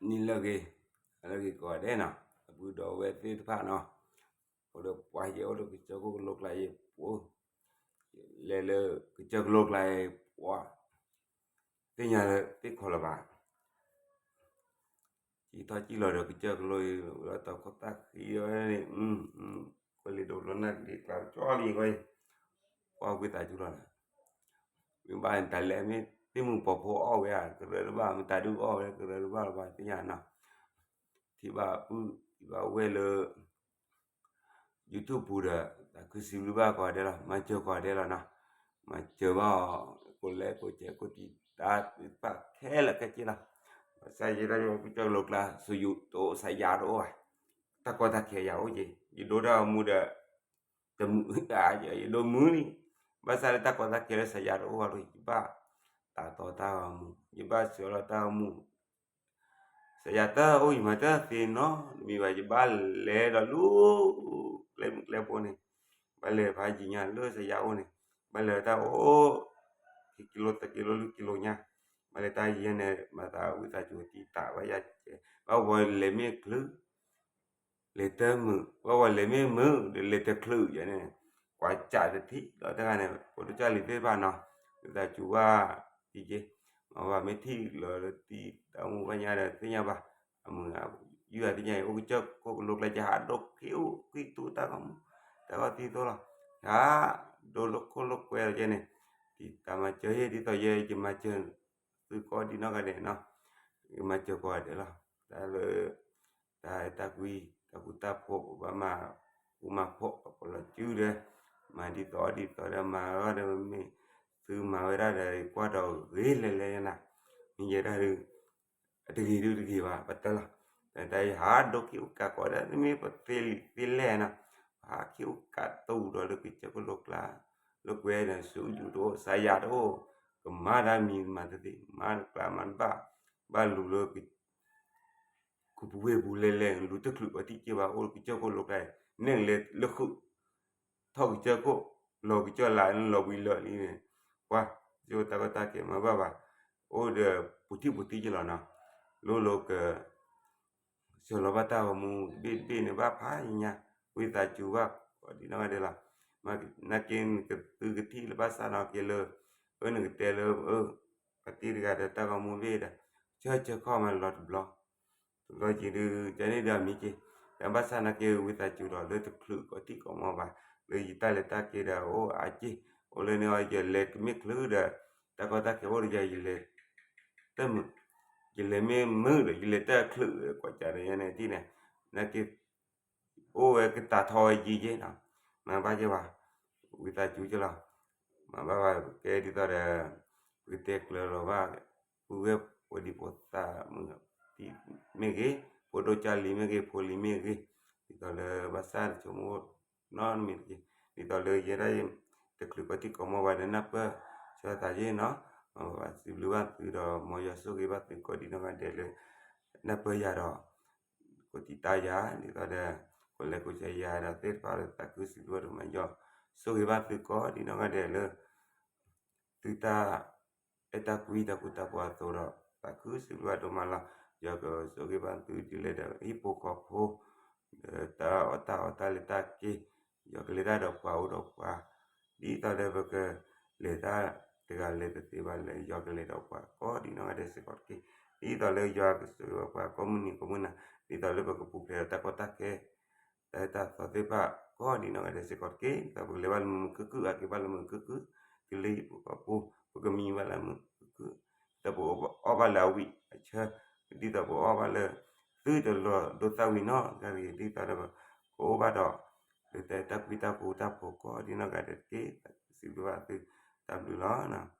နံၤလၢအဂ့ၤ, လၢအဂ့ၤကိးဂၤဒဲးနီၤ, အပုၢ်ဒီးဝဲၢ်သ့ၣ်တဖၣ်နီၤ, အိၣ်ဒီးပှၤယဲအိၣ်ဒီးကစၢၢ်ခိၣ်ကလိကျါယဲပှၤ, လဲၤလၢကစၢၢ်ကလိကျါယဲပှၤ, သ့ၣ်ညါလၢသ့ၣ်ခီလၢၤဘၣ် ကံထီၣ်ကံလီၤဒီးကစၢၢ်ကလိအံၤ လီၤတီၤခိၣ်သၣ်ဃံဝဲန့ၣ်, ကွၢ်လံာ်ဒိၣ်လီၤနၢ်လံာ်ကျါကၠီလံဝဲ, ကွၢ်ဝံသးစူၤလီၤနၤ, မ့ၢ်ဘၣ်နတၢ်လဲၣ်မ့ၢ်သ့ၣ်မုၢ်ပှၢ်ဖိအီၣ်ဝဲဧါ, ကရၢတဘၣ် မတၤဒုးအီၣ်ဝဲကရၢတဘၣ်လၢၤဘၣ်သ့ၣ်ညါနီၤ, ထံၣ်ဘၣ်ပုၢ်ထံၣ်ဘၣ်ဝဲၢ်လၢ YouTube ပူၤဒီး တၢ်ခုစံးဘျုးဘၣ်ကိးဂၤဒဲးလီၤ, မၤစၢၤကိးဂၤဒဲးလီၤနီၤ, မၤစၢၤဘၣ်အီၤ, ကိးလဲၣ်ကိးစဲးကိးတံာ်တာ်သ့ၣ်တဖၣ်ခဲလၢာ်ခဲဆ့လီၤ, ဘၣ်ဆၣ်ယဲဒၣ်ယကစၢၢ်ကလိကျါ စယူးတအိၣ် စယၤတအိၣ်ဘၣ်, တၢ်ကီတၢ်ခဲယၤအိၣ်က့ၤ, ယဒိတၢ်ဂီၤမူဒီး တမုာ်, ယဒိမုာ်လံ, ဘၣ်ဆၣ်လၢတၢ်ကီတၢ်ခဲလၢစယၤတအိၣ်ဘၣ်ဒီး ယဘၣ်တၢ်တီတၢ်ဂီၤမူ, ယဘၣ်စၢၤလီၤတၢ်ဂီၤမူ စယၤတအိၣ် ယမၤတသ့နီတမံၤဘၣ်, ယဘၣ်လဲၤဒီးလူၤ ကျဲမုၢ်ကျဲဘိန့ၣ်, ဘၣ်လဲၤဖးယံၤညါလၢစယၤအိၣ်န့ၣ်, ဘၣ်လဲၤတၢ်အိၣ် ခံကံလိ သၢကံလိ လွံၢ်ကံလိညါ, ဘၣ်လဲၤတၢ်ယဲန့ၣ် မၤသးဝံသးစူၤတံာ်တာ်ဘၣ်ယၤ, ဘၣ်ဝဲလဲၤမ့ၢ်ချုး လဲၤတမုာ်, ဘၣ်ဝဲလဲၤမ့ၢ်မုာ်ဒီးလဲၤတချုးယဲန့ၣ်, ကွၢ်စးတထံၣ်လီၤတဂၤန့ၣ် ဖိဒိၣ်ကၢ်လံၤသ့ၣ်တဖၣ်နီၤ, ဝံသးစူၤဘၣ်တံက့, မ့ၢ်ဘၣ်မ့ၢ်ထံၣ်လီၤလၢတံၤတၢ်မူဘၣ်ညါဒီးသ့ၣ်ညါဘၣ်, အမုာ်, ယုၢ်အသ့ၣ်ညါအံၤ အိၣ်ကစၢၢ်ခိၣ်ကလိကျါ ယဟးဒိခံအိၣ်ခံတူတၢ်ဂီၤမူ, တၢ်ဂီၤသံသိလီၤ, ယဟးဒိလၢခိၣ်လၢကွဲလီၤယဲန့ၣ်, တံၤတၢ်မၤစၢၤယဲဒ်သိးယဲ ယမၤစၢၤသုကိးဒံနီၢ်ဂၤဒဲးနီၤ, ယမၤစၢၤကိးဂၤဒဲးလီၤ, တၢ်လၢ တၢ်အဲၣ်တၢ်ကွံ တၢ်ဃူတၢ်ဖိး ပဘၣ်မၤဃူမၤဖိး ပလီၤစုဒီး မၤဒ်သိးဒ်သိးဒီး မၤဂီၢ်ဒီးမ့ၢ်သုမၤဝဲဒၣ်ဒီး ကွၢ်ဒီးဂ့ၤလဲၤလဲၤနၤ, မ့ၢ်ယဲဒၣ်ဒုး အတဂ့ၤဒုးတဂ့ၤဘၣ် ပတဲလီၤ, တၢ်ယဟးဒိခံအိၣ်ကးကိးဒီး မ့ၢ်ပသ့လံာ်သ့လဲၢ်နီၤ, ဟးခံအိၣ်ကးတူာ်ဒီးလၢကစၢၢ်ခိၣ်လိကျါ လၢကွဲဒီး စယူးတအိၣ် စယၤတအိၣ်, ကမၤတၢ်မံၤမၤတသ့ မၤတကျါမၤတဘၣ်, ဘၣ်လူၤလၢ ခူပူၤဝ့ၢ်ပူၤလဲၤလဲၤ လူၤတချုးပှၤထံၣ်က့ၤဘၣ် အိၣ်ကစၢၢ်ခိၣ်လိကျါအံၤ နဲၣ်လဲၤလၢဃုာ် ထီၣ်ကစၢၢ်ခိၣ် လီၤကစၢၢ်လၢလီၤဘှံးလၢာ်လံန့ၣ်, ပှၤ ကၠိတၢ်ကီတၢ်ခဲမၤဘၣ်ဘၣ်, အိၣ်ဒီးပူၤထံၣ်ပူၤသံက့ၤလီၤနီၤ, လိၤလိၤက ဆှၢလီၤဘၣ်တၢ်ဂီၤမူတဘ့ၣ်တဘ့ၣ်န့ၣ် ဘၣ်ဖးယံၤညါ ဝံသးစူၤဘၣ် ကိးဒံနီၢ်ဂၤဒဲးလီၤ, မ့ၢ်နာ်က့ နကသုကထံၣ်လၢဘၣ်ဆၣ်နီၢ်က့လၢ အၢ နကတဲလၢ အၢ ပှၤတံၤတဂၤဒီးတၢ်ဂီၤမူဘ့ၣ်ဒီး ဆၢဆၢခီၣ်မးလီၤတဘျီ တဘျီက့ၤဒုး ကန့ၣ်ဒီးမံၤက့ၤ, တၢ်ဘၣ်ဆၣ်နာ်က့ ဝံသးစူၤဒီးလၢတချုးကိးထံကိးမီၤဘၣ်, လၢယတၢ်လဲၤတၢ်က့ၤဒီးအိၣ်အါက့, အိၣ်လၢန့ၣ်အီၤ ယလဲၤကမ့ၢ်ချုးဒီး တၢ်ကီတၢ်ခဲအိၣ်ဒီးယၤ ယလဲၤ တမုာ်, ယလဲၤမ့ၢ်မုာ်ဒီး ယလဲၤတချုးဒီး ကွၢ်စးဒီးယဲန့ၣ်ထံၣ်န့ၣ်, နာ်က့ အိၣ်ဝဲကတၢ်ထီၣ်ဝဲယံၤယဲနီၤ, မၤဘၣ်က့ၤဘၣ်, ဝံသးစူၤက့ၤလီၤ, မၤဘၣ်ဘၣ်ကဲဒ်သိးဒီး ပကတဲကျၢၤလီၤဘၣ် ပုၢ်ဝဲၢ်ဖိဒံဖိသၣ်မုၣ် မ့ၢ်ဂ့ၤ, ဖိဒိၣ်ကၢ်လံၤမ့ၢ်ဂ့ၤ, ဖိလံၤမ့ၢ်ဂ့ၤ, ဒ်သိးလၢဘၣ်ဆၣ်တဆိကမိၣ်နီတမံၤတက့ၢ်, ဒ်သိးလၢယဲဒၣ် တချုးကိးထံကိးမီၤဘၣ်ဒီး နၢ်ပၢၢ်ဆၢသးယ့ၣ်နီၤ, မၤဘၣ်စံးဘျုးဘၣ်သုဒီး မ်ယွၤဆိၣ်ဂ့ၤဘၣ်သုကိးဒံနီၢ်ဂၤဒဲးလၢ နၢ်ပၢၢ်ယၤဒီး ကိးတံာ်တာ်ယၤ ဒ်သိးဒီး ကိးလဲၤကိးဆဲးယၤဒီးသ့ၣ်တဖၣ်ဒီး သးခုစံးဘျုးဘၣ်ဒိၣ်မး ယွၤဆိၣ်ဂ့ၤဘၣ်သုကိးဒံနီၢ်ဂၤဒဲးလၢ သုတၢ်အဲၣ်တၢ်ကွံတၢ်ဃူတၢ်ဖိးအသိးဒီး သးခုစံးဘျုးဘၣ်ဒိၣ်မးလီၤ. ယွၤကဆိၣ်ဂ့ၤဘၣ်သုဒ်လဲၣ်ဒီး ဟံၣ်ဖိဃီဖိ ဒီးတၢ်အီၣ်တၢ်အီတၢ်လဲၤတၢ်က့ၤ ယွၤကလဲၤတၢ်ဒီးပှၤအိၣ်ဒီးပှၤ ဒ်သိးဒီးပကလဲၤတၢ်တဂၤလဲၤတသ့ဘၣ်လၢ ယွၤကလဲၤဒီးပှၤကိးဒံနီၢ်ဂၤဒဲးစ့ၢ်ကီးတက့ၢ်. ဒ်သိးလၢယွၤကဆိၣ်ဂ့ၤပှၤကိးမုၢ်နံၤကိးမုၢ်နၤ ဒ်သိးလၢပကပူၤဖျဲးဒီးတၢ်ကီတၢ်ခဲ တၢ်အဲၣ်တၢ်သီသ့ၣ်တဖၣ် ကိးဒံနီၢ်ဂၤဒဲးစ့ၢ်ကီးတက့ၢ်. ဒ်သိးပကလဲၤဘၣ်လၢမုာ်မုာ်ခုၣ်ခုၣ် ဟဲက့ၤဘၣ်လၢမုာ်မုာ်ခုၣ်ခုၣ် တုၤလၢဟံၣ်ဖိဃီဖိ ပကမံဘၣ်လၢမုာ်မုာ်ခုၣ်ခုၣ် ဒ်သိးပအီၣ်ဘၣ်လၢအဝံၣ်အဆၢ ဒ်သိးပအီၣ်ဘၣ်လၢ သုတလီၤဒိသၣ်ဝံၤနီတဂၤတဂ့ၤ ဒ်သိးဒီးပကအိၣ်ဘၣ်ဒီး လၢတၢ်အဲၣ်တၢ်ကွံတၢ်ဃူတၢ်ဖိးကိးဒံနီၢ်ဂၤဒဲးတက့ၢ်. စံးဘျုးဘၣ်သု တၢ်ဘျုးလီၤ.